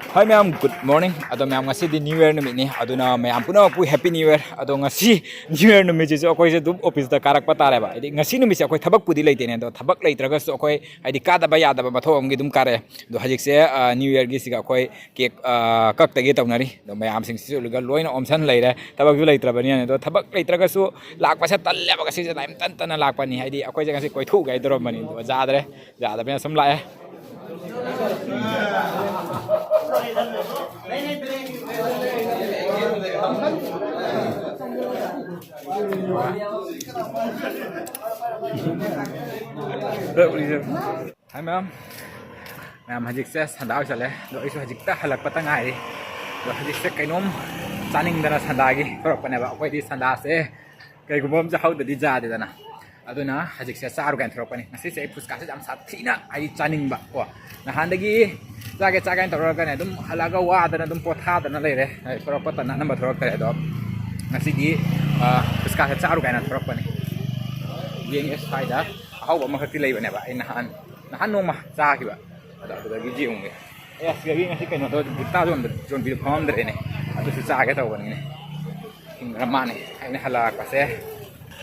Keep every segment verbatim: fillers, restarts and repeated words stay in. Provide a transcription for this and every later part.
Hi ꯃꯌꯥꯝ, good morning. ꯑꯗꯣ ꯃꯌꯥꯝ, ꯉꯁꯤꯗꯤ New Year ꯅꯨꯃꯤꯠꯅꯤ, ꯑꯗꯨꯅ ꯃꯌꯥꯝ ꯄꯨꯝꯅꯃꯛꯄꯨ Happy New Year. ꯑꯗꯣ ꯉꯁꯤ New Year ꯅꯨꯃꯤꯠꯁꯤꯁꯨ ꯑꯩꯈꯣꯏꯁꯦ ꯑꯗꯨꯝ ꯑꯣꯐꯤꯁꯇ ꯀꯥꯔꯛꯄ ꯇꯥꯔꯦꯕ꯫ ꯍꯥꯏꯗꯤ ꯉꯁꯤ ꯅꯨꯃꯤꯠꯁꯦ ꯑꯩꯈꯣꯏ ꯊꯕꯛꯄꯨꯗꯤ ꯂꯩꯇꯦꯅꯦ, ꯑꯗꯣ ꯊꯕꯛ ꯂꯩꯇ꯭ꯔꯒꯁꯨ ꯑꯩꯈꯣꯏ ꯍꯥꯏꯗꯤ ꯀꯥꯗꯕ ꯌꯥꯗꯕ ꯃꯊꯧ ꯑꯃꯒꯤ ꯑꯗꯨꯝ ꯀꯥꯔꯛꯑꯦ꯫ ꯑꯗꯣ ꯍꯧꯖꯤꯛꯁꯦ New Yearꯒꯤꯁꯤꯒ ꯑꯩꯈꯣꯏ ꯀꯦꯛ ꯀꯛꯇꯒꯦ ꯇꯧꯅꯔꯤ꯫ ꯑꯗꯣ ꯃꯌꯥꯝꯁꯤꯡꯁꯤꯁꯨ ꯎꯔꯒ ꯂꯣꯏꯅ ꯑꯣꯝꯁꯟ ꯂꯩꯔꯦ, ꯊꯕꯛꯁꯨ ꯂꯩꯇ꯭ꯔꯕꯅꯤꯅ꯫ ꯑꯗꯣ ꯊꯕꯛ ꯂꯩꯇ꯭ꯔꯒꯁꯨ ꯂꯥꯛꯄꯁꯦ ꯇꯜꯂꯦꯕ, ꯉꯁꯤꯁꯦ ꯇꯥꯏꯝ ꯇꯟ ꯇꯟꯅ ꯂꯥꯛꯄꯅꯤ꯫ ꯍꯥꯏꯗꯤ ꯑꯩꯈꯣꯏꯁꯦ ꯉꯁꯤ ꯀꯣꯏꯊꯣꯛꯎꯒꯦ ꯍꯥꯏ ꯇꯧꯔꯝꯕꯅꯤ, ꯑꯗꯣ ꯌꯥꯗ꯭ꯔꯦ꯫ ꯌꯥꯗꯕꯅꯤꯅ ꯁꯨꯝ ꯂꯥꯛꯑꯦ꯫ ꯍꯥꯏ ꯃꯌꯥꯝ, ꯃꯌꯥꯝ ꯍꯧꯖꯤꯛꯁꯦ ꯁꯟꯗꯥ ꯍꯣꯏ ꯆꯠꯂꯦ, ꯑꯗꯣ ꯑꯩꯁꯨ ꯍꯧꯖꯤꯛꯇ ꯍꯜꯂꯛꯄꯇ ꯉꯥꯏꯔꯤ꯫ ꯑꯗꯣ ꯍꯧꯖꯤꯛꯁꯦ ꯀꯩꯅꯣꯝ ꯆꯥꯅꯤꯡꯗꯅ ꯁꯟꯗꯥꯒꯤ ꯊꯣꯔꯛꯄꯅꯦꯕ꯫ ꯑꯩꯈꯣꯏꯗꯤ ꯁꯟꯗꯥꯁꯦ ꯀꯩꯒꯨꯝꯕ ꯑꯃ ꯆꯥꯍꯧꯗꯗꯤ ꯌꯥꯗꯦꯗꯅ꯫ ꯑꯗꯨꯅ ꯍꯧꯖꯤꯛꯁꯦ ꯆꯥꯔꯨꯒꯦꯅ ꯊꯣꯔꯛꯄꯅꯤ꯫ ꯉꯁꯤꯁꯦ ꯑꯩ ꯐꯨꯁꯀꯥꯁꯦ ꯌꯥꯝ ꯁꯥꯊꯤꯅ ꯑꯩ ꯆꯥꯅꯤꯡꯕ ꯀꯣ꯫ ꯅꯍꯥꯟꯗꯒꯤ ꯆꯥꯒꯦ ꯆꯥꯒꯦꯅ ꯇꯧꯔꯒꯅꯦ ꯑꯗꯨꯝ ꯍꯜꯂꯛꯑꯒ ꯋꯥꯗꯅ ꯑꯗꯨꯝ ꯄꯣꯊꯥꯗꯅ ꯂꯩꯔꯦ꯫ ꯊꯣꯔꯛꯄ ꯇꯟꯅ ꯑꯅꯝꯕ ꯊꯣꯔꯛꯇꯔꯦ꯫ ꯑꯗꯣ ꯉꯁꯤꯗꯤ ꯐꯨꯁꯀꯥꯁꯦ ꯆꯥꯔꯨꯒꯦꯅ ꯊꯣꯔꯛꯄꯅꯤ꯫ ꯌꯦꯡꯉꯦ ꯁ꯭ꯋꯥꯏꯗ ꯑꯍꯥꯎꯕ ꯑꯃꯈꯛꯇꯤ ꯂꯩꯕꯅꯦꯕ, ꯑꯩ ꯅꯍꯥꯟ ꯅꯍꯥꯟ ꯅꯣꯡꯃ ꯆꯥꯈꯤꯕ꯫ ꯑꯗꯣ ꯑꯗꯨꯗꯒꯤ ꯌꯦꯡꯉꯨꯒꯦ꯫ ꯑꯦ, ꯑꯁꯤꯗꯒꯤ ꯉꯁꯤ ꯀꯩꯅꯣꯗꯣ ꯕꯨꯠꯇꯥ ꯌꯣꯟꯕ ꯌꯣꯟꯕꯤꯗꯣ ꯐꯝꯃꯝꯗ꯭ꯔꯦꯅꯦ꯫ ꯑꯗꯨꯁꯨ ꯆꯥꯒꯦ ꯇꯧꯕꯅꯤꯅꯦ꯫ ꯊꯤꯡꯈ꯭ꯔ ꯃꯥꯅꯦ꯫ ꯑꯩꯅ ꯍꯜꯂꯛꯄꯁꯦ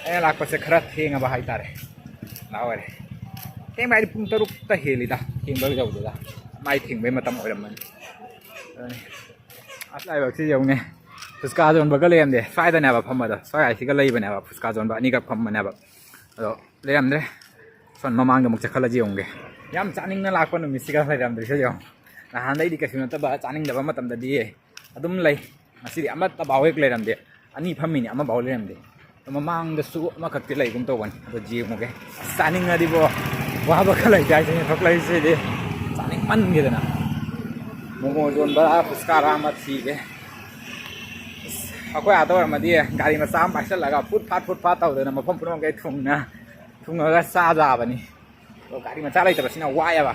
ꯑꯩꯅ ꯂꯥꯛꯄꯁꯦ ꯈꯔ ꯊꯦꯡꯉꯕ ꯍꯥꯏꯇꯥꯔꯦ꯫ ꯂꯥꯛꯑꯣꯏꯔꯦ꯫ ꯊꯦꯡꯕ ꯍꯥꯏꯗꯤ ꯄꯨꯡ ꯇꯔꯨꯛꯇ ꯍꯦꯜꯂꯤꯗ꯫ ꯊꯦꯡꯕ ꯌꯧꯗꯦꯗ꯫ ꯃꯥꯏ ꯊꯦꯡꯕꯩ ꯃꯇꯝ ꯑꯣꯏꯔꯝꯃꯅꯤ꯫ ꯑꯗꯨꯅꯤ꯫ ꯑꯁ, ꯂꯥꯏꯕꯛꯁꯤ ꯌꯦꯡꯉꯨꯅꯦ꯫ ꯐꯨꯁꯀꯥ ꯌꯣꯟꯕꯒ ꯂꯩꯔꯝꯗꯦ꯫ ꯁ꯭ꯋꯥꯏꯗꯅꯦꯕ ꯐꯝꯕꯗꯣ꯫ ꯁ꯭ꯋꯥꯏꯁꯤꯒ ꯂꯩꯕꯅꯦꯕ ꯐꯨꯁꯀꯥ ꯌꯣꯟꯕ ꯑꯅꯤꯈꯛ ꯐꯝꯕꯅꯦꯕ꯫ ꯑꯗꯣ ꯂꯩꯔꯝꯗ꯭ꯔꯦ꯫ ꯁꯣꯝ ꯃꯃꯥꯡꯗ ꯑꯃꯨꯛ ꯆꯠꯈꯠꯂꯁꯤ ꯌꯦꯡꯉꯨꯒꯦ꯫ ꯌꯥꯝ ꯆꯥꯅꯤꯡꯅ ꯂꯥꯛꯄ ꯅꯨꯃꯤꯠꯁꯤꯒ ꯂꯩꯔꯝꯗ꯭ꯔꯤꯁꯦ ꯌꯦꯡꯉꯨ꯫ ꯅꯍꯥꯟꯗꯩꯗꯤ ꯀꯩꯁꯨ ꯅꯠꯇꯕ, ꯆꯥꯅꯤꯡꯗꯕ ꯃꯇꯝꯗꯗꯤ ꯑꯗꯨꯝ ꯂꯩ꯫ ꯉꯁꯤꯗꯤ ꯑꯃꯠꯇ ꯐꯥꯎ ꯍꯦꯛ ꯂꯩꯔꯝꯗꯦ꯫ ꯑꯅꯤ ꯐꯝꯃꯤꯅꯤ, ꯑꯃ ꯐꯥꯎ ꯂꯩꯔꯝꯗꯦ꯫ ꯃꯃꯥꯡꯗꯁꯨ ꯑꯃꯈꯛꯇꯤ ꯂꯩꯒꯨꯝ ꯇꯧꯕꯅꯤ, ꯑꯗꯣ ꯌꯦꯡꯉꯨꯒꯦ꯫ ꯑꯁ, ꯆꯥꯅꯤꯡꯉꯗꯤꯕꯣ, ꯋꯥꯕ ꯈꯔ ꯂꯩꯇꯦ ꯍꯥꯏꯁꯤꯅꯦ ꯊꯣꯛꯂꯛꯏꯁꯤꯗꯤ꯫ ꯆꯥꯅꯤꯡꯃꯟꯒꯤꯗꯅ꯫ ꯃꯣꯃꯣ ꯌꯣꯟꯕ ꯐꯨꯁꯀꯥꯔꯥ ꯑꯃ ꯊꯤꯒꯦ꯫ ꯑꯁ, ꯑꯩꯈꯣꯏ ꯑꯥꯗ ꯑꯣꯏꯔꯝꯃꯗꯤ ꯒꯥꯔꯤ ꯃꯆꯥ ꯑꯃ ꯄꯥꯏꯁꯜꯂꯒ ꯐꯨꯠ ꯐꯥꯠ ꯐꯨꯠ ꯐꯥꯠ ꯇꯧꯗꯅ ꯃꯐꯝ ꯄꯨꯝꯅꯃꯛꯀꯩ ꯊꯨꯡꯅ ꯊꯨꯡꯉꯒ ꯆꯥꯖꯕꯅꯤ꯫ ꯑꯗꯣ ꯒꯥꯔꯤ ꯃꯆꯥ ꯂꯩꯇꯕꯁꯤꯅ ꯋꯥꯏꯑꯦꯕ꯫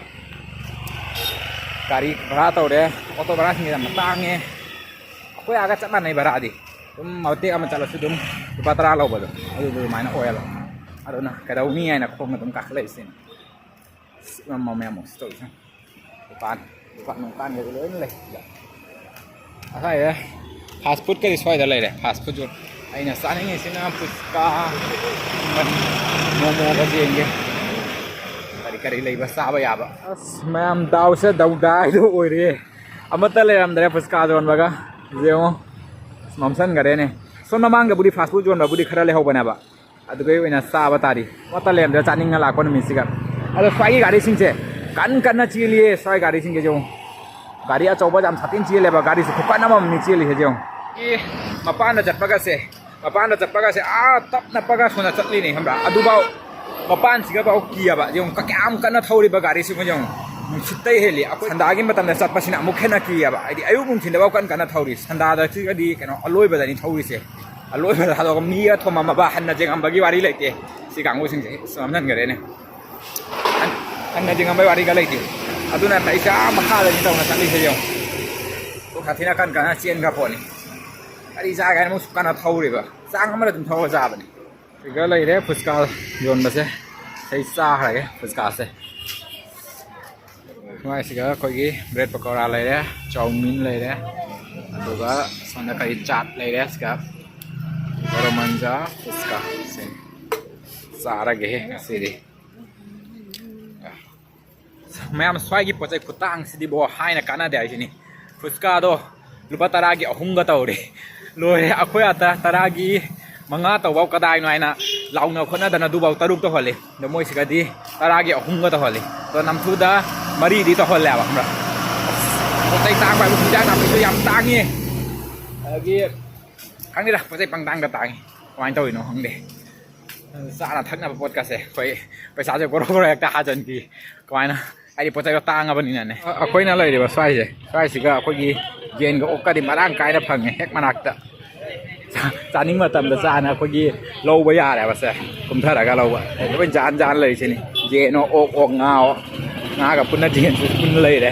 ꯒꯥꯔꯤ ꯚꯔꯥ ꯇꯧꯔꯦ, ꯑꯣꯇꯣ ꯚꯔꯥꯁꯤꯡꯁꯦ ꯌꯥꯝꯅ ꯇꯥꯡꯉꯦ꯫ ꯑꯩꯈꯣꯏ ꯑꯥꯒ ꯆꯞ ꯃꯥꯟꯅꯩ ꯚꯔꯥꯗꯤ꯫ ꯑꯗꯨꯝ ꯃꯇꯦꯛ ꯑꯃ ꯆꯠꯂꯁꯨ ꯑꯗꯨꯝ ꯂꯨꯄꯥ ꯇꯔꯥ ꯂꯧꯕꯗꯣ ꯑꯗꯨꯗꯣ ꯑꯗꯨꯃꯥꯏꯅ ꯑꯣꯏꯌꯦꯕ꯫ ꯑꯗꯨꯅ ꯀꯩꯗꯧꯅꯤ ꯍꯥꯏꯅ ꯈꯣꯡꯅ ꯑꯗꯨꯝ ꯀꯥꯈꯠꯂꯛꯏꯁꯤꯅꯤ꯫ ꯁꯤ ꯃꯌꯥꯝ ꯑꯃꯨꯛ ꯇꯧꯔꯤꯁꯦ꯫ ꯃꯄꯥꯟ ꯗꯨꯀꯥꯟ ꯅꯨꯡꯀꯥꯟꯒꯗꯤ ꯂꯣꯏꯅ ꯂꯩ ꯁꯤꯗ꯫ ꯑꯁ꯭ꯋꯥꯏꯗ ꯐꯥꯁ ꯐꯨꯗꯀꯗꯤ ꯁ꯭ꯋꯥꯏꯗ ꯂꯩꯔꯦ꯫ ꯐꯥꯁ ꯐꯨꯗꯁꯨ ꯑꯩꯅ ꯆꯥꯅꯤꯡꯉꯤꯁꯤꯅ ꯐꯨꯆꯀꯥ, ꯃꯣꯃꯣꯒ ꯌꯦꯡꯒꯦ, ꯀꯔꯤ ꯀꯔꯤ ꯂꯩꯕ ꯆꯥꯕ ꯌꯥꯕ꯫ ꯑꯁ, ꯃꯌꯥꯝ ꯗꯥꯎꯁꯦ ꯗꯧꯗꯥ ꯍꯥꯏꯗꯣ ꯑꯣꯏꯔꯦ꯫ ꯑꯃꯠꯇ ꯂꯩꯔꯝꯗ꯭ꯔꯦ ꯐꯨꯆꯀꯥ ꯌꯣꯟꯕꯒ꯫ ꯌꯦꯡꯉꯣ, ꯑꯁ, ꯃꯝꯁꯟꯈꯔꯦꯅꯦ꯫ ꯁꯣꯝ ꯃꯃꯥꯡꯗꯕꯨꯗꯤ ꯐꯥꯁ ꯐꯨꯗ ꯌꯣꯟꯕꯕꯨꯗꯤ ꯈꯔ ꯂꯩꯍꯧꯕꯅꯦꯕ, ꯑꯗꯨꯗꯩ ꯑꯣꯏꯅ ꯆꯥꯕ ꯇꯥꯔꯤ꯫ ꯑꯃꯠꯇ ꯂꯩꯔꯝꯗ꯭ꯔꯦ ꯆꯥꯅꯤꯡꯉ ꯂꯥꯛꯄ ꯅꯨꯃꯤꯠꯁꯤꯒ꯫ ꯑꯗꯣ ꯁ꯭ꯋꯥꯏꯒꯤ ꯒꯥꯔꯤꯁꯤꯡꯁꯦ ꯀꯟ ꯀꯟꯅ ꯆꯦꯜꯂꯤꯌꯦ꯫ ꯁ꯭ꯋꯥꯏ ꯒꯥꯔꯤꯁꯤꯡꯁꯦ ꯌꯦꯡꯉꯨ, ꯒꯥꯔꯤ ꯑꯆꯧꯕ ꯌꯥꯝ ꯁꯥꯊꯤꯅ ꯆꯦꯜꯂꯦꯕ꯫ ꯒꯥꯔꯤꯁꯦ ꯈꯨꯀꯟ ꯑꯃꯃꯝꯅꯤ ꯆꯦꯜꯂꯤꯁꯦ ꯌꯦꯡꯉꯨ꯫ ꯑꯦ, ꯃꯄꯥꯟꯗ ꯆꯠꯄꯒꯁꯦ, ꯃꯄꯥꯟꯗ ꯆꯠꯄꯒꯁꯦ ꯑꯥ ꯇꯞꯅ ꯄꯒ ꯁꯣꯟꯅ ꯆꯠꯂꯤꯅꯦ, ꯈꯪꯕ꯭ꯔꯥ? ꯑꯗꯨꯐꯥꯎ ꯃꯄꯥꯟꯁꯤꯒꯐꯥꯎ ꯀꯤꯌꯦꯕ꯫ ꯌꯦꯡꯉꯨ, ꯀ-, ꯀꯌꯥꯝ ꯀꯟꯅ ꯊꯧꯔꯤꯕ ꯒꯥꯔꯤꯁꯤꯡꯗꯣ ꯌꯦꯡꯉꯨ꯫ ꯅꯨꯡꯁꯤꯠꯇꯩ ꯍꯦꯜꯂꯤ꯫ ꯑꯩꯈꯣꯏ ꯁꯟꯗꯥꯒꯤ ꯃꯇꯝꯗ ꯆꯠꯄꯁꯤꯅ ꯑꯃꯨꯛ ꯍꯦꯟꯅ ꯀꯤꯌꯦꯕ꯫ ꯍꯥꯏꯗꯤ ꯑꯌꯨꯛ ꯅꯨꯡꯊꯤꯟꯗꯐꯥꯎ ꯀꯟ ꯀꯟꯅ ꯊꯧꯔꯤ꯫ ꯁꯟꯗꯥꯗꯒꯤꯗꯤ ꯀꯩꯅꯣ ꯑꯂꯣꯏꯕꯗꯅꯤ ꯊꯧꯔꯤꯁꯦ꯫ ꯑꯂꯣꯏꯕꯗ ꯊꯥꯗꯣꯛꯑꯒ ꯃꯤꯒ ꯊꯣꯝꯃꯝꯃꯕ ꯍꯟꯅ ꯌꯦꯡꯉꯝꯕꯒꯤ ꯋꯥꯔꯤ ꯂꯩꯇꯦ꯫ ꯁꯤ ꯀꯥꯡꯕꯨꯁꯤꯡꯁꯦ ꯑꯁ ꯉꯝꯍꯟꯈꯔꯦꯅꯦ꯫ ꯍꯟ-, ꯍꯟꯅ ꯌꯦꯡꯉꯝꯕꯒꯤ ꯋꯥꯔꯤꯒ ꯂꯩꯇꯦ꯫ ꯑꯗꯨꯅ ꯑꯩꯁꯦ ꯑꯥ ꯃꯈꯥꯗꯅꯤ ꯇꯧꯅ ꯆꯠꯂꯤꯁꯦ ꯌꯦꯡꯉꯨ꯫ ꯁꯥꯊꯤꯅ ꯀꯟ ꯀꯟꯅ ꯆꯦꯟꯈ꯭ꯔ ꯄꯣꯠꯅꯤ꯫ ꯀꯔꯤ ꯆꯥꯒꯦ ꯍꯥꯏꯅ ꯑꯃꯨꯛ ꯀꯟꯅ ꯊꯧꯔꯤꯕ꯫ ꯆꯥꯡ ꯑꯃꯗ ꯑꯗꯨꯝ ꯊꯧꯔ ꯆꯥꯕꯅꯤ꯫ ꯁꯤꯒ ꯂꯩꯔꯦ ꯐꯨꯆꯀꯥ ꯌꯣꯟꯕꯁꯦ꯫ ꯑꯩ ꯆꯥꯈ꯭ꯔꯒꯦ ꯐꯨꯆꯀꯥꯁꯦ꯫ ꯁ꯭ꯋꯥꯏꯁꯤꯒ ꯑꯩꯈꯣꯏꯒꯤ ꯕ꯭ꯔꯦꯗ ꯄꯀꯧꯔꯥ ꯂꯩꯔꯦ, ꯆꯧꯃꯤꯟ ꯂꯩꯔꯦ, ꯑꯗꯨꯒ ꯁꯣꯝꯗ ꯀꯔꯤ ꯆꯥꯠ ꯂꯩꯔꯦ, ꯁꯤꯒ ꯒꯔꯝ ꯃꯟꯖꯥ, ꯐꯨꯆꯀꯥ꯫ ꯁꯤ ꯆꯥꯔꯒꯦꯍꯦ ꯉꯁꯤꯗꯤ꯫ ꯃꯌꯥꯝ, ꯁ꯭ꯋꯥꯏꯒꯤ ꯄꯣꯠ ꯆꯩ ꯈꯨꯇꯥꯡꯁꯤꯗꯤꯕꯣ ꯍꯥꯏꯅ ꯀꯥꯟꯅꯗꯦ ꯍꯥꯏꯁꯤꯅꯤ꯫ ꯐꯨꯆꯀꯥꯗꯣ ꯂꯨꯄꯥ ꯇꯔꯥꯒꯤ ꯑꯍꯨꯝꯒ ꯇꯧꯔꯦ꯫ ꯂꯣꯏꯔꯦ, ꯑꯩꯈꯣꯏ ꯑꯥꯗ ꯇꯔꯥꯒꯤ ꯃꯉꯥ ꯇꯧꯕ ꯀꯗꯥꯏꯅꯣ ꯍꯥꯏꯅ ꯂꯥꯎꯅ ꯈꯣꯠꯅꯗꯅ ꯑꯗꯨꯐꯥꯎ ꯇꯔꯨꯛ ꯇꯧꯍꯜꯂꯤ꯫ ꯑꯗꯣ ꯃꯣꯏꯁꯤꯒꯗꯤ ꯇꯔꯥꯒꯤ ꯑꯍꯨꯝꯒ ꯇꯧꯍꯜꯂꯤ꯫ ꯑꯗꯣ ꯅꯝꯐꯨꯗ ꯃꯔꯤꯗꯤ ꯇꯧꯍꯜꯂꯦꯕ, ꯈꯪꯕ꯭ꯔꯥ? ꯑꯁ, ꯄꯣꯠ ꯆꯩ ꯇꯥꯡꯕ ꯍꯥꯏꯕ, ꯍꯤꯟꯖꯥꯡ ꯅꯥꯄꯤꯁꯨ ꯌꯥꯝ ꯇꯥꯡꯉꯤ꯫ ꯑꯗꯒꯤ ꯈꯪꯗꯦꯗ, ꯄꯣꯠ ꯆꯩ ꯄꯪꯇꯥꯡꯗ ꯇꯥꯡꯉꯤ꯫ ꯀꯃꯥꯏꯅ ꯇꯧꯔꯤꯅꯣ ꯈꯪꯗꯦ꯫ ꯆꯥꯅ ꯊꯛꯅꯕ ꯄꯣꯠꯀꯁꯦ ꯑꯩꯈꯣꯏ ꯄꯩꯁꯥꯁꯦ ꯒꯣꯔꯣ ꯒꯣꯔꯣ ꯍꯦꯛꯇ ꯍꯥꯖꯟꯕꯤ꯫ ꯀꯃꯥꯏꯅ? ꯍꯥꯏꯗꯤ ꯄꯣꯠ ꯆꯩꯗꯣ ꯇꯥꯡꯉꯕꯅꯤꯅꯅꯦ꯫ ꯑ-, ꯑꯩꯈꯣꯏꯅ ꯂꯩꯔꯤꯕ ꯁ꯭ꯋꯥꯏꯁꯦ, ꯁ꯭ꯋꯥꯏꯁꯤꯒ ꯑꯩꯈꯣꯏꯒꯤ ꯌꯦꯟꯒ ꯑꯣꯛꯀꯗꯤ ꯃꯔꯥꯡ ꯀꯥꯏꯅ ꯐꯪꯉꯦ ꯍꯦꯛ ꯃꯅꯥꯛꯇ꯫ ꯆꯥ-, ꯆꯥꯅꯤꯡ ꯃꯇꯝꯗ ꯆꯥꯅ ꯑꯩꯈꯣꯏꯒꯤ ꯂꯧꯕ ꯌꯥꯔꯦꯕ ꯁꯦ꯫ ꯀꯨꯝꯊꯔꯒ ꯂꯧꯕ꯫ ꯂꯣꯏ ꯖꯥꯟ ꯖꯥꯟ ꯂꯩꯔꯤꯁꯤꯅꯤ꯫ ꯌꯦꯟꯑꯣ, ꯑꯣꯛꯑꯣ, ꯉꯥꯑꯣ꯫ ꯉꯥꯒ ꯄꯨꯟꯅ ꯌꯦꯟꯁꯨ ꯄꯨꯟꯅ ꯂꯩꯔꯦ꯫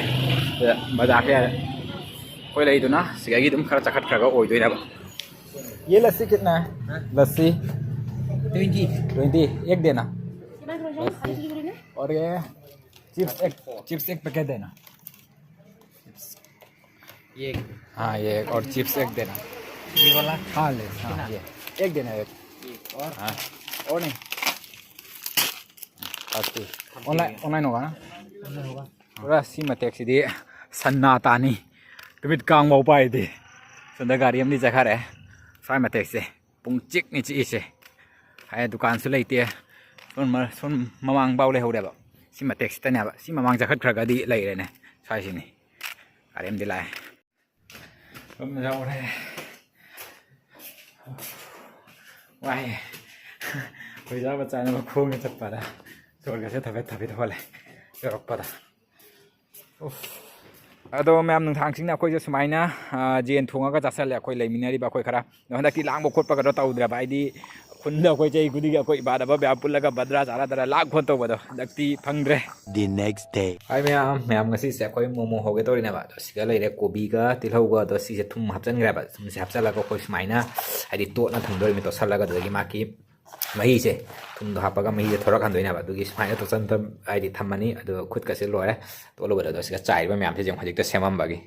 ꯁꯤꯗ ꯕꯖꯥꯔꯁꯦ ꯌꯥꯔꯦ꯫ ꯑꯩꯈꯣꯏ ꯂꯩꯗꯨꯅ ꯁꯤꯗꯒꯤ ꯑꯗꯨꯝ ꯈꯔ ꯆꯠꯈꯠꯈ꯭ꯔꯒ ꯑꯣꯏꯗꯣꯏꯅꯦꯕ꯫ ये लस्सी कितना है? लस्सी? ट्वेंटी। ट्वेंटी, एक देना। और ये चिप्स एक, चिप्स एक पैकेट देना। हाँ, ये एक और चिप्स एक देना। ये वाला? हाँ, ले। हाँ, ये एक देना, एक। और? हाँ। और नहीं? ऑनलाइन, ऑनलाइन होगा ना? पूरा ꯁꯤ ꯃꯇꯦꯛꯁꯤꯗꯤ ꯁꯟꯅꯥ ꯇꯥꯅꯤ꯫ ꯅꯨꯃꯤꯠ ꯀꯥꯡꯐꯥꯎ ꯄꯥꯏꯗꯦ꯫ ꯁꯣꯝꯗ ꯒꯥꯔꯤ ꯑꯃꯗꯤ ꯆꯠꯈꯔꯦ꯫ ꯁ꯭ꯋꯥꯏ ꯃꯇꯦꯛꯁꯦ ꯄꯨꯡ ꯆꯤꯛꯅꯤ ꯆꯤꯛꯏꯁꯦ꯫ ꯍꯥꯏ ꯗꯨꯀꯥꯟꯁꯨ ꯂꯩꯇꯦ꯫ ꯁꯣꯝ ꯃ-, ꯁꯣꯝ ꯃꯃꯥꯡꯐꯥꯎ ꯂꯩꯍꯧꯔꯦꯕ꯫ ꯁꯤ ꯃꯇꯦꯛꯁꯤꯗꯅꯦꯕ꯫ ꯁꯤ ꯃꯃꯥꯡ ꯆꯠꯈꯠꯈ꯭ꯔꯒꯗꯤ ꯂꯩꯔꯦꯅꯦ꯫ ꯁ꯭ꯋꯥꯏꯁꯤꯅꯤ꯫ ꯒꯥꯔꯤ ꯑꯃꯗꯤ ꯂꯥꯛꯑꯦ꯫ ꯁꯣꯝ ꯌꯧꯔꯦ꯫ ꯋꯥꯏꯌꯦ꯫ ꯑꯩꯈꯣꯏ ꯆꯥꯕ ꯆꯥꯅꯕ ꯈꯣꯡꯅ ꯆꯠꯄꯗ ꯁꯣꯔꯒꯁꯦ ꯊꯕꯦꯠ ꯊꯕꯦꯠ ꯍꯣꯜꯂꯦ ꯌꯧꯔꯛꯄꯗ꯫ ꯎꯐ꯫ ꯑꯗꯣ ꯃꯌꯥꯝ ꯅꯨꯡꯗꯥꯡꯁꯤꯡꯅ ꯑꯩꯈꯣꯏꯁꯨ ꯁꯨꯃꯥꯏꯅ, ꯑ, ꯌꯦꯟ ꯊꯣꯡꯉꯒ ꯆꯥꯁꯜꯂꯦ ꯑꯩꯈꯣꯏ ꯂꯩꯃꯤꯟꯅꯔꯤꯕ ꯑꯩꯈꯣꯏ ꯈꯔ꯫ ꯑꯗꯣ ꯍꯟꯗꯛꯇꯤ ꯂꯥꯡꯕ ꯈꯣꯠꯄꯒꯗꯣ ꯇꯧꯗ꯭ꯔꯕ꯫ ꯍꯥꯏꯗꯤ ꯈꯨꯟꯗ ꯑꯩꯈꯣꯏ ꯆꯍꯤ ꯈꯨꯗꯤꯡꯒꯤ ꯑꯩꯈꯣꯏ ꯏꯃꯥꯟꯅꯕ ꯃꯌꯥꯝ ꯄꯨꯜꯂꯒ ꯕꯟꯗ꯭ꯔꯥ ꯆꯥꯅꯗꯅ ꯂꯥꯡ ꯈꯣꯠ ꯇꯧꯕꯗꯣ ꯍꯟꯗꯛꯇꯤ ꯐꯪꯗ꯭ꯔꯦ꯫ The next day. ꯍꯥꯏ ꯃꯌꯥꯝ, ꯃꯌꯥꯝ ꯉꯁꯤꯁꯦ ꯑꯩꯈꯣꯏ ꯃꯣꯃꯣ ꯍꯧꯒꯦ ꯇꯧꯔꯤꯅꯦꯕ꯫ ꯑꯗꯣ ꯁꯤꯒ ꯂꯩꯔꯦ ꯀꯣꯕꯤꯒ ꯇꯤꯜꯍꯧꯒ꯫ ꯑꯗꯣ ꯁꯤꯁꯦ ꯊꯨꯝ ꯍꯥꯞꯆꯤꯟꯈ꯭ꯔꯦꯕ꯫ ꯊꯨꯝꯁꯦ ꯍꯥꯞꯆꯤꯜꯂꯒ ꯑꯩꯈꯣꯏ ꯁꯨꯃꯥꯏꯅ ꯍꯥꯏꯗꯤ ꯇꯣꯠꯅ ꯊꯝꯗꯣꯔꯤꯕꯅꯤ꯫ ꯇꯣꯠꯁꯜꯂꯒ ꯑꯗꯨꯗꯒꯤ ꯃꯥꯒꯤ ꯃꯍꯤꯁꯦ, ꯊꯨꯝꯗꯣ ꯍꯥꯞꯄꯒ ꯃꯍꯤꯁꯦ ꯊꯣꯔꯛꯍꯟꯗꯣꯏꯅꯦꯕ꯫ ꯑꯗꯨꯒꯤ ꯁꯨꯃꯥꯏꯅ ꯇꯣꯠꯁꯟ ꯍꯥꯏꯗꯤ ꯊꯝꯃꯅꯤ꯫ ꯑꯗꯨꯒ ꯈꯨꯠꯀꯁꯦ ꯂꯣꯏꯔꯦ ꯇꯣꯠꯂꯨꯕꯗ꯫ ꯑꯗꯣ ꯁꯤꯒ ꯆꯥꯏꯔꯤꯕ ꯃꯌꯥꯝꯁꯦ ꯌꯦꯡꯉꯨ ꯍꯧꯖꯤꯛꯇ ꯁꯦꯝꯃꯝꯕꯒꯤ꯫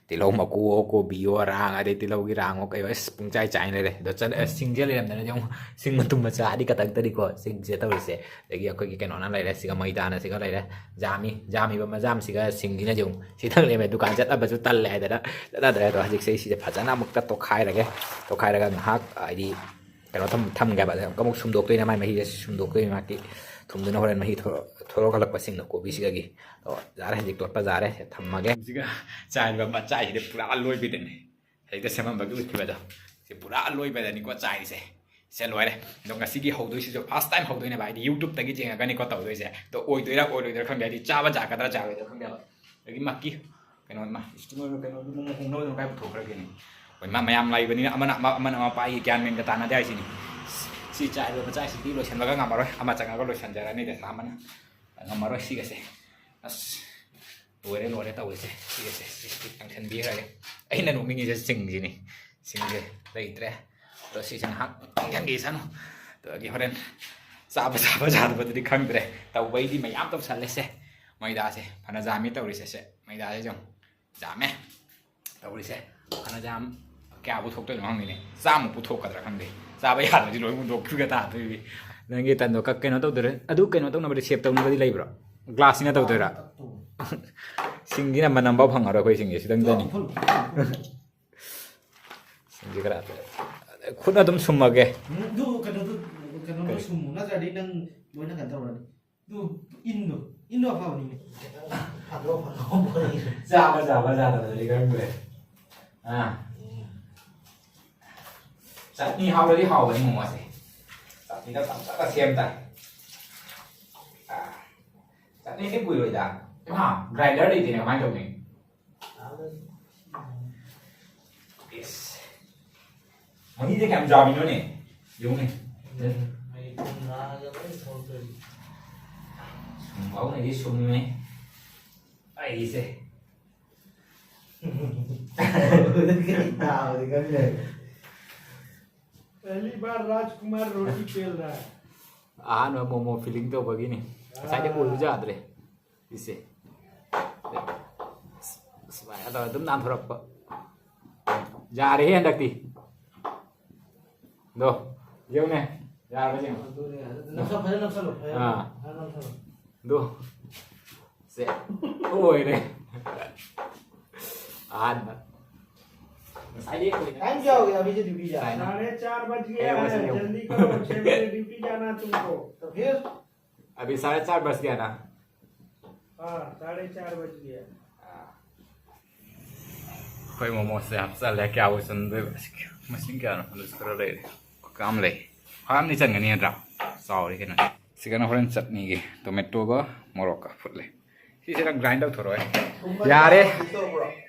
ꯇꯤꯜꯍꯧ ꯃꯀꯨꯑꯣ, ꯀꯣꯕꯤꯑꯣ, ꯔꯥꯡ, ꯑꯗꯩ ꯇꯤꯜꯍꯧꯒꯤ ꯔꯥꯡꯑꯣ ꯀꯩꯑꯣ, ꯑꯁ ꯄꯨꯡꯆꯥꯏ ꯆꯥꯏꯅ ꯂꯩꯔꯦ꯫ ꯑꯗꯣ ꯆꯠ-, ꯑꯁ ꯁꯤꯡꯁꯦ ꯂꯩꯔꯝꯗꯅ ꯌꯦꯡꯉꯨ, ꯁꯤꯡ ꯃꯇꯨꯝ ꯃꯆꯥꯗꯤ ꯈꯇꯪꯗꯅꯤꯀꯣ ꯁꯤꯡꯁꯦ ꯇꯧꯔꯤꯁꯦ꯫ ꯑꯗꯒꯤ ꯑꯩꯈꯣꯏꯒꯤ ꯀꯩꯅꯣꯅ ꯂꯩꯔꯦ, ꯁꯤꯒ ꯃꯩꯗꯥꯅ ꯁꯤꯒ ꯂꯩꯔꯦ, ꯖꯥꯝꯃꯤ, ꯖꯥꯝꯃꯤꯕ ꯃꯖꯥꯝꯁꯤꯒ ꯁꯤꯡꯁꯤꯅ ꯌꯦꯡꯉꯨ꯫ ꯁꯤꯗꯪ ꯂꯩꯔꯝꯃꯦ, ꯗꯨꯀꯥꯟ ꯆꯠꯅꯕꯁꯨ ꯇꯜꯂꯦ ꯍꯥꯏꯗꯅ ꯆꯠꯅꯗ꯭ꯔꯦ꯫ ꯑꯗꯣ ꯍꯧꯖꯤꯛꯁꯦ ꯁꯤꯁꯦ ꯐꯖꯅ ꯑꯃꯨꯛꯇ ꯇꯣꯠꯈꯥꯏꯔꯒꯦ꯫ ꯇꯣꯠꯈꯥꯏꯔꯒ ꯉꯥꯏꯍꯥꯛ ꯍꯥꯏꯗꯤ ꯀꯩꯅꯣ ꯊꯝ-, ꯊꯝꯒꯦꯕ꯫ ꯑꯃꯨꯛ ꯁꯨꯝꯗꯣꯛꯇꯣꯏꯅꯦ, ꯃꯥꯏ ꯃꯍꯤꯁꯦ ꯁꯨꯝꯗꯣꯛꯇꯣꯏꯅꯦ꯫ ꯃꯥꯒꯤ ꯊꯨꯝꯗꯨꯅ ꯍꯣꯔꯦꯟ ꯃꯍꯤ ꯊꯣꯔꯛ-, ꯊꯣꯔꯛꯍꯜꯂꯛꯄꯁꯤꯡꯗꯣ ꯀꯣꯕꯤꯁꯤꯗꯒꯤ꯫ ꯑꯗꯣ ꯌꯥꯔꯦ, ꯍꯧꯖꯤꯛ ꯇꯣꯠꯄ ꯌꯥꯔꯦ꯫ ꯊꯝꯃꯒꯦ꯫ ꯁꯤꯒ ꯆꯥꯏꯔꯤꯕ ꯃꯆꯥꯁꯤꯗꯤ ꯄꯨꯔꯥ ꯑꯂꯣꯏꯕꯤꯗꯅꯦ꯫ ꯍꯧꯖꯤꯛꯇ ꯁꯦꯝꯃꯝꯕꯒꯤ ꯎꯠꯈꯤꯕꯗꯣ꯫ ꯁꯤ ꯄꯨꯔꯥ ꯑꯂꯣꯏꯕꯗꯅꯤꯀꯣ ꯆꯥꯏꯔꯤꯁꯦ꯫ ꯁꯦ ꯂꯣꯏꯔꯦ꯫ ꯑꯗꯣ ꯉꯁꯤꯒꯤ ꯍꯧꯗꯣꯏꯁꯤꯁꯨ first time ꯍꯧꯗꯣꯏꯅꯦꯕ꯫ ꯍꯥꯏꯗꯤ YouTube-ꯇꯒꯤ ꯌꯦꯡꯉꯒꯅꯤꯀꯣ ꯇꯧꯗꯣꯏꯁꯦ꯫ ꯑꯗꯣ ꯑꯣꯏꯗꯣꯏꯔꯥ ꯑꯣꯏꯔꯣꯏꯗꯣꯏꯔꯥ ꯈꯪꯗꯦ꯫ ꯍꯥꯏꯗꯤ ꯆꯥꯕ ꯖꯥꯒꯗ꯭ꯔꯥ ꯖꯥꯔꯣꯏꯗ꯭ꯔꯥ ꯈꯪꯗꯦꯕ꯫ ꯑꯗꯒꯤ ꯃꯥꯒꯤ ꯀꯩꯅꯣ, ꯃꯥ, ꯏꯁꯇꯤꯃꯔ ꯀꯩꯅꯣꯗꯨ ꯃꯣꯃꯣ ꯍꯣꯡꯅꯕꯗꯨꯅ ꯀꯥꯏ ꯄꯨꯊꯣꯛꯈ꯭ꯔꯒꯦꯅꯦ? ꯍꯣꯏ, ꯃꯥ ꯃꯌꯥꯝ ꯂꯩꯕꯅꯤꯅ ꯑꯃꯅ ꯑꯃ, ꯑꯃꯅ ꯑꯃ ꯄꯥꯏ, ꯒ꯭ꯌꯥꯟ ꯃꯦꯟꯒ ꯇꯥꯅꯗꯦ ꯍꯥꯏꯁꯤꯅꯤ꯫ ꯁꯤ ꯆꯥꯏꯕ ꯃꯆꯥꯁꯤꯗꯤ ꯂꯣꯏꯁꯤꯟꯕꯒ ꯉꯝꯃꯔꯣꯏ, ꯑꯃ ꯆꯪꯉꯒ ꯂꯣꯏꯁꯤꯟꯖꯔꯅꯤ ꯗꯦꯁꯥ ꯑꯃꯅ꯫ ꯉꯝꯃꯔꯣꯏ ꯁꯤꯒꯁꯦ꯫ ꯑꯁ, ꯂꯣꯏꯔꯦ, ꯂꯣꯏꯔꯦ ꯇꯧꯔꯤꯁꯦ꯫ ꯁꯤꯒꯁꯦ, ꯁꯤ, ꯁꯤ ꯇꯪꯁꯟꯕꯤꯈ꯭ꯔꯒꯦ꯫ ꯑꯩꯅ ꯅꯣꯛꯅꯤꯡꯉꯤꯁꯦ ꯁꯤꯡꯁꯤꯅꯤ꯫ ꯁꯤꯡꯁꯦ ꯂꯩꯇ꯭ꯔꯦ꯫ ꯑꯗꯣ ꯁꯤꯁꯦ ꯉꯥꯏꯍꯥꯛ ꯇꯪꯁꯟꯈꯤꯁꯅꯨ꯫ ꯑꯗꯒꯤ ꯍꯣꯔꯦꯟ ꯆꯥꯕ, ꯆꯥꯕ ꯌꯥꯗꯕꯗꯨꯗꯤ ꯈꯪꯗ꯭ꯔꯦ꯫ ꯇꯧꯕꯩꯗꯤ ꯃꯌꯥꯝ ꯇꯧꯁꯜꯂꯦꯁꯦ꯫ ꯃꯩꯗꯥꯁꯦ ꯐꯅ ꯖꯥꯝꯃꯤ ꯇꯧꯔꯤꯁꯦ꯫ ꯁꯦ, ꯃꯩꯗꯥꯁꯦ ꯌꯦꯡꯉꯨ꯫ ꯖꯥꯝꯃꯦ꯫ ꯇꯧꯔꯤꯁꯦ꯫ ꯐꯅꯌꯥꯝ ꯀꯌꯥ ꯄꯨꯊꯣꯛꯇꯣꯏꯅꯣ ꯈꯪꯗꯦꯅꯦ꯫ ꯆꯥꯝꯃ ꯄꯨꯊꯣꯛꯀꯗ꯭ꯔꯥ ꯈꯪꯗꯦ꯫ ꯆꯥꯕ ꯌꯥꯗꯕꯁꯤ ꯂꯣꯏ ꯍꯨꯟꯗꯣꯛꯈꯤꯕ ꯇꯥꯗꯣꯏꯅꯤ꯫ ꯅꯪꯒꯤ ꯇꯟꯗꯣ ꯀꯛ-, ꯀꯩꯅꯣ ꯇꯧꯗꯣꯏꯔ-, ꯑꯗꯨ ꯀꯩꯅꯣ ꯇꯧꯅꯕꯗꯤ, ꯁꯦꯞ ꯇꯧꯅꯕꯗꯤ ꯂꯩꯕ꯭ꯔꯣ? ꯒ꯭ꯂꯥꯁꯁꯤꯅ ꯇꯧꯗꯣꯏꯔꯥ? ꯁꯤꯡꯁꯤꯅ ꯃꯅꯝꯐꯥꯎ ꯐꯪꯉꯔꯣꯏ ꯑꯩꯈꯣꯏ ꯁꯤꯡꯁꯦ, ꯁꯤꯗꯪꯗꯅꯤ꯫ ꯁꯤꯡꯁꯦ ꯈꯔ ꯈꯨꯠꯅ ꯑꯗꯨꯝ ꯁꯨꯝꯃꯒꯦ꯫ ꯎꯝ, ꯑꯗꯨ ꯀꯩꯅꯣꯗꯨ, ꯀꯩꯅꯣꯗꯣ ꯀꯔꯤ? ꯁꯨꯝꯃꯨ, ꯅꯠꯇ꯭ꯔꯗꯤ ꯅꯪ ꯂꯣꯏꯅ ꯀꯩꯅꯣ ꯇꯧꯔꯅꯤ꯫ ꯑꯗꯨ ꯏꯟꯗꯣ, ꯏꯟꯗꯣ ꯑꯐꯕꯅꯤꯅꯦ꯫ ꯈꯤꯇꯪ ꯐꯥꯗꯣꯛ ꯐꯥꯗꯣꯛ ꯆꯥꯕ ꯆꯥꯕ ꯆꯥꯗꯕꯗꯨꯗꯤ ꯈꯪꯗ꯭ꯔꯦ꯫ ꯑꯥ꯫ ꯆꯠꯅꯤ ꯍꯥꯎꯔꯗꯤ ꯍꯥꯎꯕꯅꯤ ꯃꯣꯃꯣꯁꯦ꯫ ꯆꯠꯅꯤꯗ ꯐꯖꯅ ꯁꯦꯝ ꯇꯥꯏ꯫ ꯑꯥ꯫ ꯆꯠꯅꯤꯁꯦ ꯀꯨꯏꯔꯣꯏꯗ꯫ ꯏꯃꯥ, ꯒ꯭ꯔꯥꯏꯟꯗꯔ ꯂꯩꯇꯦꯅꯦ, ꯀꯃꯥꯏꯅ ꯇꯧꯅꯤ? ꯏꯁ꯫ ꯃꯍꯤꯁꯦ ꯀꯌꯥꯝ ꯌꯥꯝꯃꯤꯅꯣꯅꯦ? ꯌꯦꯡꯉꯨꯅꯦ꯫ ꯎꯝ, ꯑꯩ ꯊꯨꯝ ꯂꯥꯛꯑꯒ ꯂꯣꯏ ꯊꯣꯛꯇꯣꯏꯅꯤ꯫ ꯁꯨꯝ ꯐꯥꯎꯅꯗꯤ ꯁꯨꯝꯃꯦ꯫ ꯑꯩꯁꯦ꯫ ꯇꯥꯕꯗꯤ ꯈꯪꯗꯦ꯫ पहली बार राजकुमार रोटी पेल रहा है। ꯑꯍꯥꯟꯕ ꯃꯣꯃꯣ ꯐꯤꯂꯤꯡ ꯇꯧꯕꯒꯤꯅꯤ꯫ ꯉꯁꯥꯏꯗꯤ ꯑꯣꯏꯕ ꯌꯥꯗ꯭ꯔꯦ꯫ ꯁꯤꯁꯦ꯫ ꯁꯨꯃꯥꯏꯅ ꯇꯧꯔ ꯑꯗꯨꯝ ꯅꯥꯟꯊꯣꯔꯛꯄ꯫ ꯌꯥꯔꯦꯍꯦ ꯍꯟꯗꯛꯇꯤ꯫ ꯑꯗꯣ, ꯌꯦꯡꯉꯨꯅꯦ꯫ ꯌꯥꯔꯕ ꯌꯦꯡꯉꯣ꯫ ꯑꯗꯨꯅꯦ, ꯑꯗꯨ ꯅꯞꯁꯜ-, ꯐꯖꯅ ꯅꯞꯁꯜꯂꯣ, ꯐꯖꯅ, ꯑꯥ꯫ ꯐꯖꯅ ꯅꯞꯁꯜꯂꯣ꯫ ꯑꯗꯣ, ꯁꯦ, ꯂꯣꯏꯔꯦ꯫ ꯑꯍꯥꯟꯕ꯫ ꯉꯁꯥꯏꯗꯤ ꯑꯩꯈꯣꯏꯅ टाइम क्या हो गया? अभी से ड्यूटी जा रहे हैं। साढ़े चार बज गया है, जल्दी करो, छह बजे ड्यूटी जाना है तुमको। तो फिर? अभी साढ़े चार बज गया ना? हाँ, साढ़े चार बज गया। ꯑꯩꯈꯣꯏ ꯃꯣꯃꯣꯁꯦ ꯍꯥꯞꯆꯜꯂꯦ꯫ ꯀꯌꯥꯕꯨ ꯆꯟꯗꯣꯏꯕ? ꯃꯁꯤꯡ ꯀꯌꯥꯅꯣ? ꯑꯗꯨꯁꯨ ꯈꯔ ꯂꯩꯔꯦ꯫ ꯈꯨꯀꯥꯝ ꯂꯩ꯫ ꯈꯨꯀꯥꯝꯗꯤ ꯆꯟꯒꯅꯤ ꯅꯠꯇ꯭ꯔꯥ? ꯆꯥꯎꯔꯦ ꯀꯩꯅꯣ꯫ ꯁꯤꯒꯅ ꯍꯣꯔꯦꯟ ꯆꯠꯅꯤꯒꯤ ꯇꯣꯃꯦꯇꯣꯒ ꯃꯣꯔꯣꯛꯀ ꯐꯨꯠꯂꯦ꯫ ꯁꯤꯁꯤꯅ ꯒ꯭ꯔꯥꯏꯟ ꯇꯧꯊꯣꯔꯛꯑꯣ꯫ ꯌꯥꯔꯦ꯫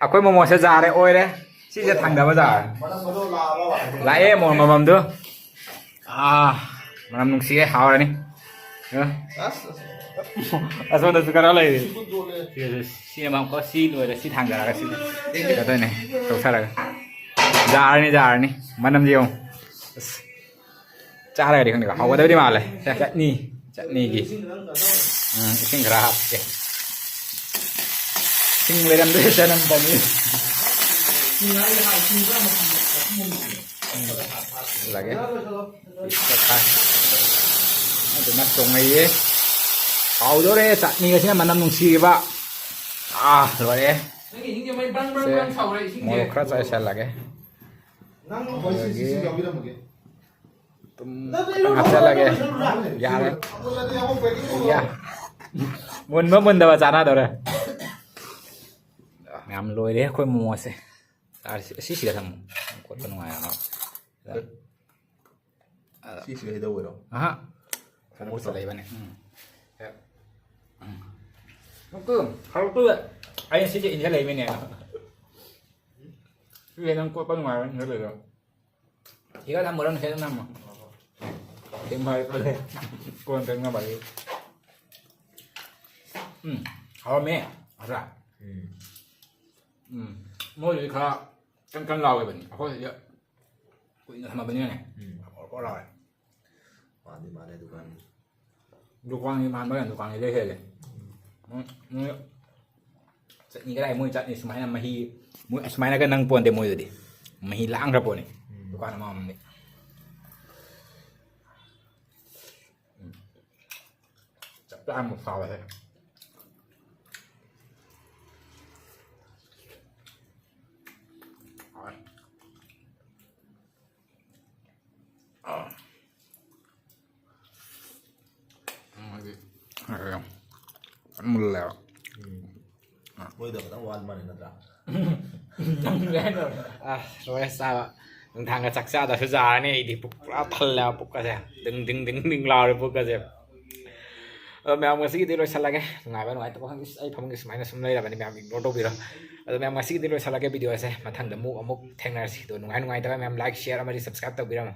ꯑꯩꯈꯣꯏ ꯃꯣꯃꯣꯁꯦ ꯖꯥꯔꯦ ꯑꯣꯏꯔꯦ꯫ ꯁꯤꯁꯦ ꯊꯥꯡꯗꯕ ꯖꯥꯔ꯫ ꯂꯥꯛꯑꯦ ꯃꯣꯔꯣꯛ ꯃꯃꯝꯗꯨ꯫ ꯑꯥ, ꯃꯅꯝ ꯅꯨꯡꯁꯤꯌꯦ, ꯍꯥꯎꯔꯅꯤ꯫ ꯑ? ꯑꯁ, ꯑꯁ꯫ ꯑꯁꯣꯝꯗꯁꯨ ꯈꯔ ꯂꯩꯔꯤ꯫ ꯁꯤ ꯃꯝꯀꯣ, ꯁꯤ ꯂꯣꯏꯔꯦ, ꯁꯤ ꯊꯥꯡꯗꯔꯒ ꯁꯤ ꯀꯩꯗꯧꯅꯦ? ꯇꯧꯊꯔꯒ꯫ ꯖꯥꯔꯅꯤ, ꯖꯥꯔꯅꯤ꯫ ꯃꯅꯝꯁꯦ ꯌꯦꯡꯉꯨ꯫ ꯑꯁ꯫ ꯆꯥꯔꯒꯗꯤ ꯈꯪꯗꯦꯀꯣ꯫ ꯍꯥꯎꯒꯗꯕꯗꯤ ꯃꯥꯜꯂꯦ꯫ ꯁꯦ, ꯆꯠꯅꯤ꯫ ꯆꯠꯅꯤꯒꯤ꯫ ꯎꯝ, ꯏꯁꯤꯡ ꯈꯔ ꯍꯥꯞꯀꯦ꯫ ꯏꯁꯤꯡ ꯂꯩꯔꯝꯗ꯭ꯔꯦ, ꯆꯅꯝ ꯄꯥꯝꯕꯤ꯫ ꯂꯒꯦ꯫ ꯑꯗꯨꯅ ꯇꯣꯡꯉꯩꯌꯦ꯫ ꯍꯥꯎꯗꯣꯔꯦ꯫ ꯆꯠꯅꯤꯒꯁꯤꯅ ꯃꯅꯝ ꯅꯨꯡꯁꯤꯔꯤꯕ꯫ ꯑꯥ, ꯂꯣꯏꯔꯦ꯫ ꯅꯪꯒꯤ ꯏꯁꯤꯡꯁꯦ ꯃꯩ ꯕ꯭ꯔꯪ ꯕ꯭ꯔꯪ ꯁꯦ, ꯕ꯭ꯔꯪ ꯁꯧꯔꯦ, ꯏꯁꯤꯡꯁꯦ꯫ ꯃꯣꯔꯣꯛ ꯈꯔ ꯆꯥꯏꯁꯜꯂꯒꯦ꯫ ꯅꯪ ꯍꯣꯏ, ꯁꯤ, ꯁꯤ, ꯁꯤ ꯑꯗꯒꯤ ꯌꯥꯎꯕꯤꯔꯝꯃꯒꯦ꯫ ꯑꯗꯨꯝ ꯅꯠꯇꯦ, ꯍꯥꯞꯆꯜꯂꯒꯦ꯫ ꯂꯧꯔꯨꯔꯣ, ꯂꯧꯔꯨꯔꯣ꯫ ꯌꯥꯔꯦ꯫ ꯑꯃꯨꯜꯂꯗꯤ ꯑꯃꯨꯛ packing ꯇꯧꯔꯣ꯫ ꯌꯥ꯫ ꯃꯨꯟꯕ ꯃꯨꯟꯗꯕ ꯆꯥꯟꯅꯗꯧꯔꯦ꯫ ꯃꯌꯥꯝ ꯂꯣꯏꯔꯦ ꯑꯩꯈꯣꯏ ꯃꯣꯃꯣꯁꯦ꯫ ꯆꯥꯔꯁꯤ-, ꯑꯁꯤꯁꯤꯒ ꯊꯝꯃꯨ꯫ ꯈꯣꯠꯄ ꯅꯨꯡꯉꯥꯏꯔꯅꯤ꯫ ꯁꯤꯁꯤꯒ ꯀꯩꯗꯧꯕꯩꯅꯣ? ꯑꯍꯥ꯫ ꯃꯣꯃꯣ ꯈꯔ ꯆꯥꯎ꯫ ꯂꯩꯕꯅꯦ꯫ ꯎꯝ꯫ ꯎꯝ꯫ ꯅꯠꯇꯦ, ꯍꯥꯎꯇꯦ꯫ ꯑꯩ ꯁꯤꯁꯦ ꯏꯟꯖꯜꯂꯛꯏꯃꯤꯅꯦ꯫ ꯁꯤꯁꯦ ꯅꯪ ꯀꯣꯠꯄ ꯅꯨꯡꯉꯥꯏꯔꯣꯏ, ꯏꯟꯖꯜꯂꯛꯏꯗꯣ꯫ ꯁꯤꯒ ꯊꯝꯃꯨꯔꯣ, ꯁꯤꯗ ꯊꯝꯃꯣ꯫ ꯁꯤ ꯃꯥꯏ ꯀꯣꯟ ꯐꯦꯡꯅꯕꯒꯤ꯫ ꯎꯝ, ꯍꯥꯎꯔꯝꯃꯦ, ꯅꯠꯇ꯭ꯔꯥ? ꯎꯝ꯫ ꯎꯝ, ꯃꯣꯏꯗꯤ ꯈꯔ ꯀꯟ ꯀꯟ ꯂꯥꯎꯋꯦꯕꯅꯤ, ꯑꯩꯈꯣꯏꯗꯤ ꯀꯨꯏꯅ ꯊꯝꯃꯕꯅꯤꯅꯅꯦ, ꯎꯝ꯫ Poor poor ꯂꯥꯎꯔꯦ꯫ ꯃꯥꯟꯗꯤ ꯃꯥꯟꯅꯦ ꯗꯨꯀꯥꯟꯒꯤ꯫ ꯗꯨꯀꯥꯟꯒꯤ ꯃꯥꯟꯕ ꯀꯥꯏꯅ ꯗꯨꯀꯥꯟꯒꯤꯗꯩ ꯍꯦꯜꯂꯦ꯫ ꯎꯝ꯫ ꯃꯣꯏ, ꯃꯣꯏ ꯆꯠꯅꯤ ꯀꯗꯥꯏ, ꯃꯣꯏ ꯆꯠꯅꯤ ꯁꯨꯃꯥꯏꯅ ꯃꯍꯤ, ꯃꯣꯏ ꯑꯁꯨꯃꯥꯏꯅꯒ ꯅꯪ ꯄꯣꯟꯗꯦ ꯃꯣꯏꯗꯨꯗꯤ꯫ ꯃꯍꯤ ꯂꯥꯡꯈ꯭ꯔ ꯄꯣꯠꯅꯤ꯫ ꯎꯝ꯫ ꯗꯨꯀꯥꯟ ꯑꯃꯃꯝꯗꯤ꯫ ꯎꯝ꯫ ꯆꯞ ꯆꯥꯅ ꯐꯥꯎꯋꯦꯍꯦ꯫ ꯍꯥꯎꯋꯦ꯫ ꯑꯥ꯫ ꯎꯝ, ꯍꯥꯏꯗꯤ, ꯀꯩꯅꯣ, ꯐꯖꯅ ꯃꯨꯜꯂꯦꯕ꯫ ꯎꯝ꯫ ꯃꯣꯏꯗ ꯈꯤꯇꯪ ꯋꯥꯠ ꯃꯥꯜꯂꯦ ꯅꯠꯇ꯭ꯔꯥ? ꯑꯁ, ꯂꯣꯏꯔꯦ ꯆꯥꯕ꯫ ꯅꯨꯡꯗꯥꯡꯒ ꯆꯥꯛ ꯆꯥꯗꯁꯨ ꯌꯥꯔꯅꯤ ꯑꯩꯗꯤ꯫ ꯄꯨꯛ ꯄꯨꯔꯥ ꯊꯜꯂꯦꯕ ꯄꯨꯛꯀꯁꯦ꯫ ꯗꯤꯡ ꯗꯤꯡ ꯗꯤꯡ ꯗꯤꯡ ꯂꯥꯎꯔꯦ ꯄꯨꯛꯀꯁꯦ꯫ ꯑꯗꯣ ꯃꯌꯥꯝ ꯉꯁꯤꯒꯤꯗꯤ ꯂꯣꯏꯁꯤꯜꯂꯒꯦ꯫ ꯅꯨꯡꯉꯥꯏꯕ ꯅꯨꯡꯉꯥꯏꯇꯕ ꯈꯪꯗꯦ꯫ ꯑꯩ ꯐꯃꯨꯡꯒꯤ ꯁꯨꯃꯥꯏꯅ ꯁꯨꯝ ꯂꯩꯔꯕꯅꯤ, ꯃꯌꯥꯝ ignore ꯇꯧꯕꯤꯔꯣ꯫ ꯑꯗꯣ ꯃꯌꯥꯝ ꯉꯁꯤꯒꯤꯗꯤ ꯂꯣꯏꯁꯤꯜꯂꯒꯦ videoꯁꯦ꯫ ꯃꯊꯪꯗ ꯑꯃꯨꯛ, ꯑꯃꯨꯛ ꯊꯦꯡꯅꯔꯁꯤ꯫ ꯑꯗꯣ ꯅꯨꯡꯉꯥꯏ ꯅꯨꯡꯉꯥꯏꯇꯕ ꯃꯌꯥꯝ like, share ꯑꯃꯗꯤ subscribe ꯇꯧꯕꯤꯔꯝꯃꯣ꯫